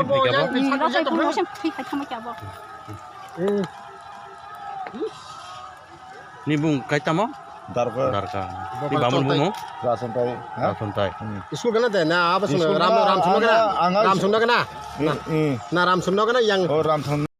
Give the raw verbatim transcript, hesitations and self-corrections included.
Abo yang Ni rok bai bung sem thwi khai thangma kya bo. Ni bung kai tamo? Darka. Darka. Ni bamon bung mo? Rasantai. Ha? Rasantai. Hmm. School kana de na abo sung School Ram kana Ram sung kana. Anga, anga Ram sung kana. Hmm, hmm. Na Ram sung kana yang. Oh, Ram sung.